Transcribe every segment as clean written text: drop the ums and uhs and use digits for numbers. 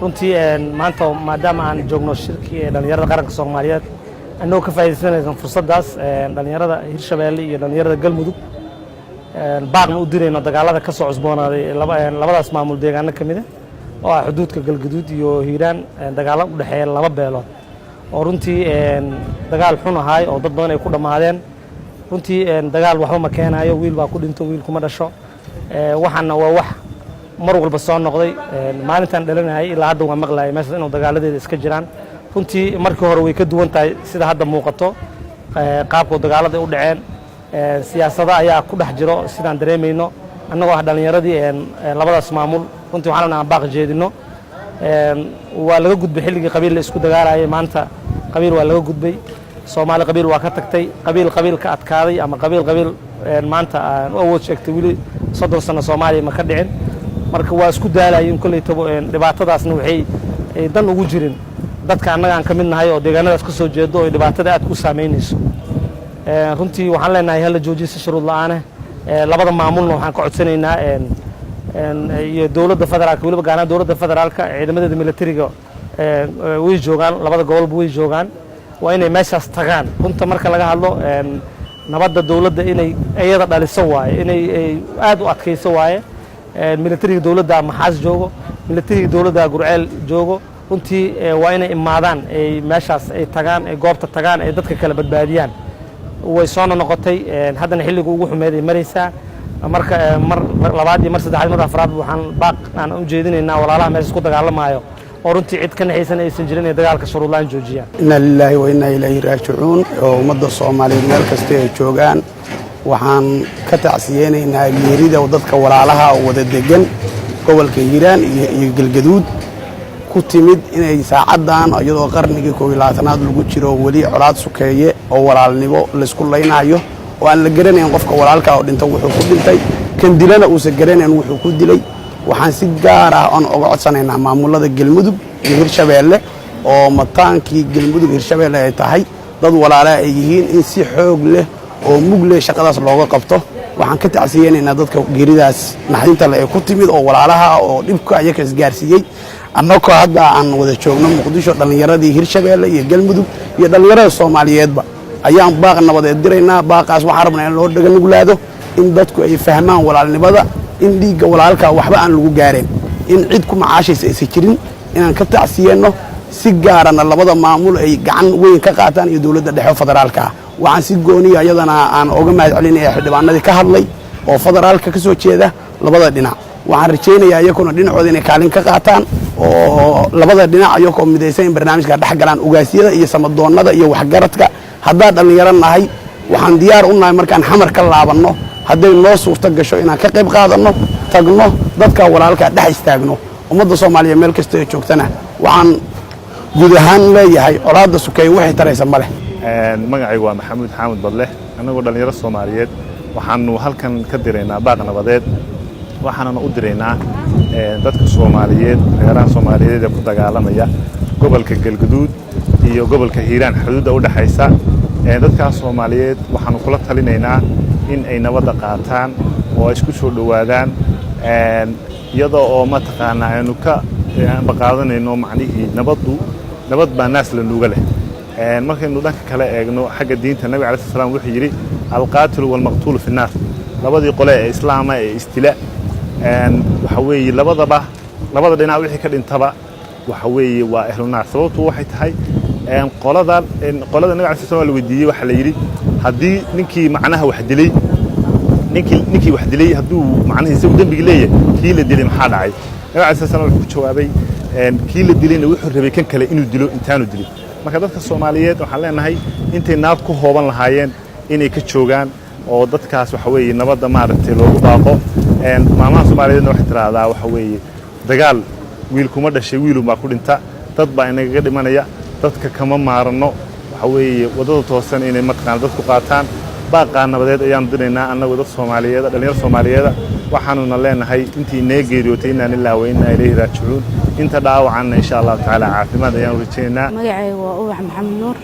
Runtii maanta maadaama aan joogno shirkii ee dhallinyarada qaranka Soomaaliyeed, annagoo ka faa'iidaysanaysan fursaddaas, dhallinyarada Hirshabeelle iyo dhallinyarada Galmudug baaqna u dirayno dagaalada ka soo cusboonaaday labadaas maamul deegaano ka mida oo ah xuduudka Galgaduud iyo Hiiraan, dagaalo u dhexeeya laba beelood oo runtii dagaal xun ahaay oo dad badan ay ku dhammaadeen. Runtii dagaal waxba ma keenayo, wiil baa ku dhinto, wiil kuma dhasho. Waxaana waa wax mar walba soo noqday. Maalintaan dhalanayay ilaa hadda waa maqlayay meeshaas inuu dagaaladeeda iska jiraan. Runtii markii hore way ka duwan tahay sida hadda muuqato qaabkoo dagaalada u dhaceen. Siyaasado ayaa ku dhex jiro sidaan dareemayno annagoo ah dhallinyaradii labadaas maamul. Runtii waxaan rabnaa aan baaq jeedino. Waa laga gudbay xilligii qabiil la isku dagaalayay. Maanta qabiil waa laga gudbay, Soomaali qabiil waa ka tagtay. Qabiil qabiil ka adkaaday ama qabiil qabiil maanta aan u awood sheegtay weli 30 sano Soomaaliya ma ka dhicin. Marka waa isku daalayin kollaytabo. Dhibaatadaasna waxay dan ugu jirin dadka annaga aan ka mid nahay oo deegaanadaas ka soo jeedo oo dhibaatada aad ku saamaynayso. Runtii waxaan leenahay hala joojiyo si shuruud la'aaneh. Labada maamulna waxaan ka codsanaynaa iyo dowladda federaalka, weliba gaar ahaan dowladda federaalka, ciidamadeeda militariga way joogaan labada gobolba, way joogaan, waa inay meeshaas tagaan. Runta marka laga hadlo, nabadda dowladda inay iyada dhaliso waaye, inay aad u adkayso waaye. Militariga dowladda Maxaas joogo, militariga dowladda Gurceel joogo, runtii waa inay imaadaan, ay meeshaas ay tagaan, ay goobta tagaan, ay dadka kala badbaadiyaan. Way soo noqotay, haddana xilliga ugu xumeed ay maraysaa. Marka mar labaad iyo mar saddexaad, mar afraad, waxaan baaq aan u jeedinaynaa walaalaha meeshaas ku dagaalamaayo oo runtii cid ka naxaysan aysan jirin inay dagaalka shuruudlaan joojiyaan. Inna lilaahi wa innaa ilayhi raajicuun. Oo ummadda Soomaaliyeed meel kasta ay joogaan waxaan ka tacsiyeynaynaa geerida dadka walaalaha oo wada degan gobolka Hiiraan iyo Galgaduud ku timid, inay saacaddan iyadoo qarnigii 21aad lagu jiro weli colaad sukeeye oo walaalnimo laysku laynayo oo aan la garanayn qofka walaalka oo dhinta wuxuu ku dhintay, kan dilana uusan garanayn wuxuu ku dilay. Waxaan si gaar ah oon oga codsanaynaa maamulada Galmudug iyo Hirshabeelle, oo mataankii Galmudug Hirshabeelle ay tahay, dad walaalaha ay yihiin, in si xoog leh oo mug leh shaqadaas looga qabto. Waxaan ka tacsiyeynaynaa dadka geeridaas naxdinta le ee ku timid oo walaalaha oo dhibka ayaka isgaarsiiyey. Annagoo hadda aan wada joogno Muqdisho, dhallinyaradii Hirshabeelle iyo Galmudug iyo dhallinyarada Soomaaliyeedba ayaan baaq nabadeed diraynaa. Baaqaas waxaan rabnaa in loo dhaga nuglaado, in dadku ay fahmaan walaalnimada, in dhiigga walaalka waxba aan lagu gaareen, in cid ku macaashaysa aysan jirin, inaan ka tacsiyeenno, si gaarana labada maamul ay gacan weyn ka qaataan iyo dowladda dhexe federaalka ah. Waxaan si gooniya iyadana aan oga mahad celinaya xildhibaanadii ka hadlay oo federaalka ka soo jeeda labada dhinac. Waxaan rajaynayaa iyakuna dhinacooda inay kaalin ka qaataan oo labada dhinac iyakoo midaysan in barnaamijka dhex galaan, ugaasyada iyo samadoonnada iyo waxgaradka. Haddaan dhallinyaro nahay, waxaan diyaar u nahay markaan Xamar ka laabanno, hadday noo suurto gasho, inaan ka qayb qaadanno, tagno dadka walaalka, dhex istaagno. Ummadda Soomaaliya meel kasta ay joogtana waxaan guud ahaan leeyahay colaadda sukeeye waxay taraysa ma leh. Magacaygu waa Maxamuud Xaamud Badleh. Annagoo dhallinyaro Soomaaliyeed waxaanu halkan ka diraynaa baaq nabadeed, waxaanana u diraynaa dadka Soomaaliyeed, reeraha Soomaaliyeed ee ku dagaalamaya gobolka Galguduud iyo gobolka Hiiraan xuduudda u dhexaysa. Dadkaas Soomaaliyeed waxaanu kula talinaynaa in ay nabadda qaataan oo ay isku soo dhowaadaan, iyadoo oo mataqaanaa aynu ka qaadanayno macnihii nabaddu nabad baa naas la nuuga leh. Markaynu dhanka kale eegno xagga diinta, Nabiga alayhi salaam wuxuu yidhi: "Alqaatilu walmaqtuulu fi nnaar." Labadii qole ee islaama ee istila waxa weeye labadaba, labada dhinac wixii ka dhintaba waxa weeye waa ahlu naar. Sababtu waxay tahay, qolada Nabiga alayhi salaam la weydiiyey, waxaa la yidhi: haddii ninkii macnaha wax dilay, ninkii wax dilay hadduu macnaha isagu dembigi leeyahay, kii la dilay maxaa dhacay? Nabiga alayhi salaam wuxuu ku jawaabay: kii la dilayna wuxuu rabay kan kale inuu dilo intaanu dilin. Marka dadka Soomaaliyeed waxaan leenahay intay naar ku hooban lahaayeen inay ka joogaan oo dadkaas waxa weeye nabadda maaragtay loogu baaqo. Maamaha Soomaaliyeedna waxay tiraahdaa waxa weeye dagaal wiil kuma dhashay, wiilun baa ku dhinta. Dad baa inagaga dhimanaya, dadka kama maaranno. Waxa weeye waddada toosan inay mataqaana dadku qaataan. Baaqaa nabadeed ayaanu diraynaa annagu dad Soomaaliyeed, dhalinyaro Soomaaliyeeda. Waxaanuna leenahay intii inaga geeriyootay innaa lillahi wa innaa ilayhi raajicuun. Inta dhaawacanna insha Allahu tacaala caafimaad ayaanu rajaynaynaa. Magacayga waa Ubax Maxamed Nuur.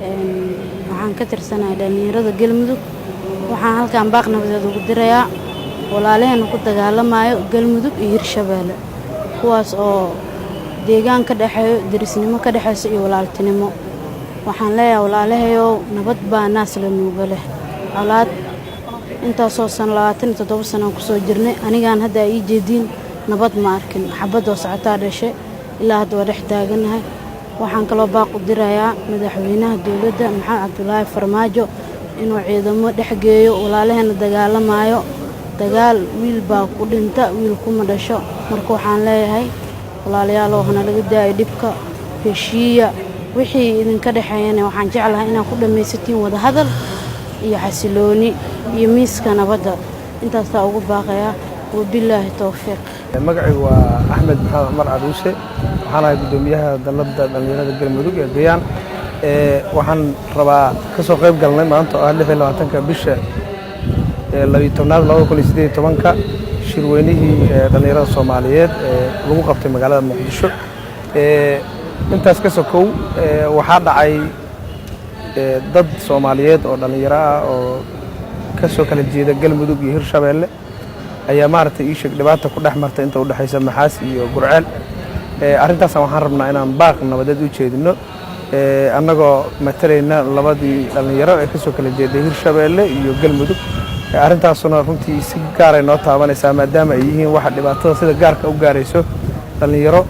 Waxaan ka tirsanahay dhallinyarada Galmudug. Waxaan halkan baaq nabadeed ugu dirayaa walaalaheena ku dagaalamayo Galmudug iyo Hirshabeelle, kuwaas oo Deegaan ka dhexeeyo, derisnimo ka dhexeyso iyo walaaltinimo. Waxaan leeyahay, walaalahayow, nabad baa naas la nuuga leh. Colaad intaasoo sano, 27 sanaan kusoo jirnay. Anigaan hadda ii jeediin nabad ma arkin, xabadoo socotaa dhashay, ilaa hadda waa dhex taaganahay. Waxaan kaloo baaq u dirayaa madaxweynaha dowladda, Maxamed Cabdulaahi Farmaajo, inuu ciidamo dhex geeyo walaalaheena dagaalamaayo. Dagaal wiil baa ku dhinta, wiil kuma dhasho. Marka waxaan leeyahay, walaalayaalow, hana laga daayo dhibka, heshiiya. Wixii idinka dhexeeyana waxaan jeclahay inaad ku dhammaysatiin wadahadal iyo xasilooni iyo miiska nabadda. Intaasaa ugu baaqayaa. Wabilaahi towfiiq. Magacaygu waa Axmed Maxamed Cumar Caruuse. Waxaan ahay guddoomiyaha dalladda dhallinyarada Galmudug ee Gayaan. Waxaan rabaa ka soo qayb galnay maanta oo ah 26-ka bisha 12aad 2018-ka shirweynihii dhallinyarada Soomaaliyeed ee lagu qabtay magaalada Muqdisho. Intaas ka sokow, waxaa dhacay dad Soomaaliyeed oo dhallinyaro ah oo ka soo kala jeeda Galmudug iyo Hirshabeelle ayaa, maaragtay, ii sheeg, dhibaata ku dhex martay inta u dhexaysa Maxaas iyo Gurceel. Arrintaasna waxaan rabnaa inaan baaq nabadeed u jeedino, annagoo matalayna labadii dhallinyaro ee ka soo kala jeeday Hirshabeelle iyo Galmudug. Arrintaasuna runtii si gaaray noo taabanaysaa, maadaama ay yihiin waxa dhibaatada sida gaarka u gaarayso dhallinyaro.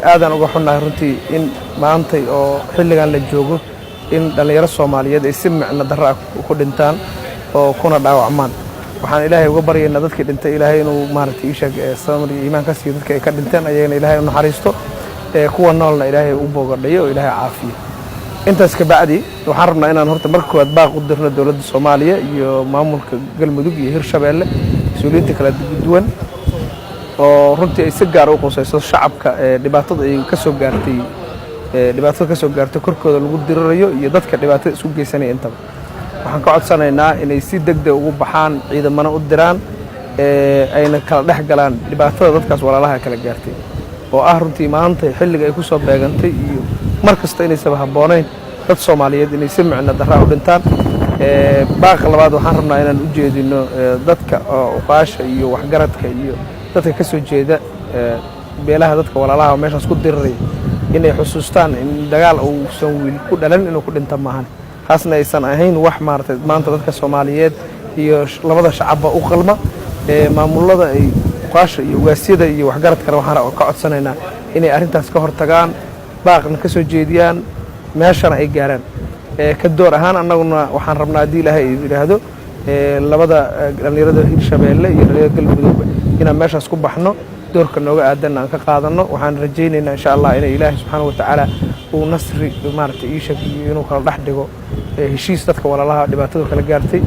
Aadaan uga xunnahay runtii in maantay oo xilligan la joogo in dhallinyaro Soomaaliyeed ay si micno darro ah ku dhintaan oo kuna dhaawacmaan. Waxaan Ilaahay uga baryaynaa dadkii dhintay Ilaahay inuu, maaragtay, ii sheeg, samir iyo iimaan ka siiyo. Dadka ay ka dhinteen ayagana Ilaahay u naxariisto, kuwa noolna Ilaahay u boogadhayo oo Ilaahay caafiyo. Intaas ka bacdi, waxaan rabnaa inaan horta marka koowaad baaq u dirno dowladda Soomaaliya iyo maamulka Galmudug iyo Hirshabeelle, mas-uuliyiinta kala duwan oo runtii ay si gaar u qusayso shacabka ee dhibaatada ay ka soo gaartay, dhibaatada ka soo gaartay korkooda lagu dirirayo iyo dadka dhibaatada isku geysanaya intaba. Waxaan ka codsanaynaa inay si deg deg ugu baxaan, ciidamana u diraan, ayna kala dhex galaan dhibaatada dadkaas walaalaha kala gaartay, oo ah runtii maanta xilliga ay ku soo beegantay iyo mar kasta inaysaba habboonayn dad Soomaaliyeed inay si micno darraa u dhintaan. Baaqa labaad waxaan rabnaa inaan u jeedino dadka uqaasha iyo waxgaradka iyo dadka ka soo jeeda beelaha dadka walaalaha oo meeshaas ku diriraya inay xusuustaan in dagaal uusan wiil ku dhalan inuu ku dhinta maahan, taasna aysan ahayn wax, maaragtay, maanta dadka Soomaaliyeed iyo labada shacabba u qalma. Maamulada ay uqaasha iyo ugaasyada iyo waxgaradkana waxaan ka codsanaynaa inay arrintaas ka hortagaan, baaqna ka soo jeediyaan, meeshana ay gaaraan. Ka door ahaan annaguna waxaan rabnaa, haddii Ilaahay yidhaahdo, labada dhallinyarada Hirshabeelle iyo dhallinyarada Galmudugba inaan meeshaas ku baxno, doorka nooga aadanna aan ka qaadanno. Waxaan rajaynaynaa, insha Allah, inay Ilaahay subxaana watacaala uu nasri, maaragtay, ii sheeg, iyo inuu kala dhex dhigo heshiis dadka walaalaha dhibaatadu kala gaartay.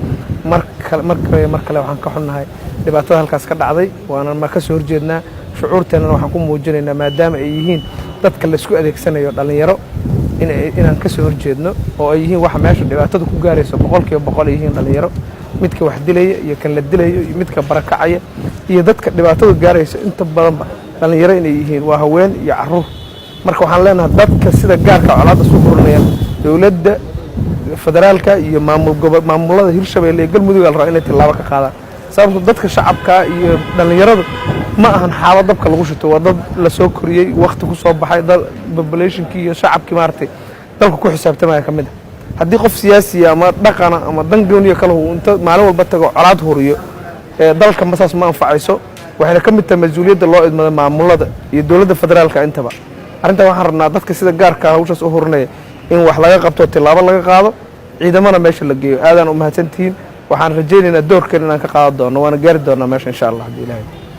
Mar kale, mar kale, mar kale, waxaan ka xunnahay dhibaatada halkaas ka dhacday, waana ma ka soo horjeednaa. Shucuurteennana waxaan ku muujinaynaa, maadaama ay yihiin dadka laysku adeegsanayo dhallinyaro, inaan ka soo horjeedno oo ay yihiin waxa meesha dhibaatada ku gaarayso 100% ay yihiin dhallinyaro, midka wax dilaya iyo kan la dilayo iyo midka barakacaya iyo dadka dhibaatada gaarayso inta badanba dhallinyaro inay yihiin, waa haween iyo carruur. Marka waxaan leenahay dadka sida gaarka colaadda soo hurinaya, dowladda federaalka iyo maamul gobo maamulada Hirshabeelle iyo Galmudug la rabaa inay tillaabo ka qaadaan, sababto dadka shacabka iyo dhallinyaradu ma ahan xaalo dabka lagu shito. Waa dad la soo koriyey, wakti ku soo baxay, dad populationkii iyo shacabkii, maaragtay, dalka ku xisaabtamaya ka mid ah. Haddii qof siyaasiya ama dhaqana ama dan gooniya kale uu inta maalin walba tago colaad huriyo, dalka ma saas ma anfacayso. Waxayna ka mid tahay mas-uuliyadda loo idmada maamulada iyo dowladda federaalka intaba. Arrintan waxaan rabnaa dadka sida gaarka hawshaas u hurinaya in wax laga qabto, tillaabo laga qaado, ciidamana meesha la geeyo. Aadaan u mahadsantihiin. Waxaan rajaynaynaa doorkeen inaan ka qaadan doono, waana gaari doonaa meesha, insha Allah, haddii Ilahay.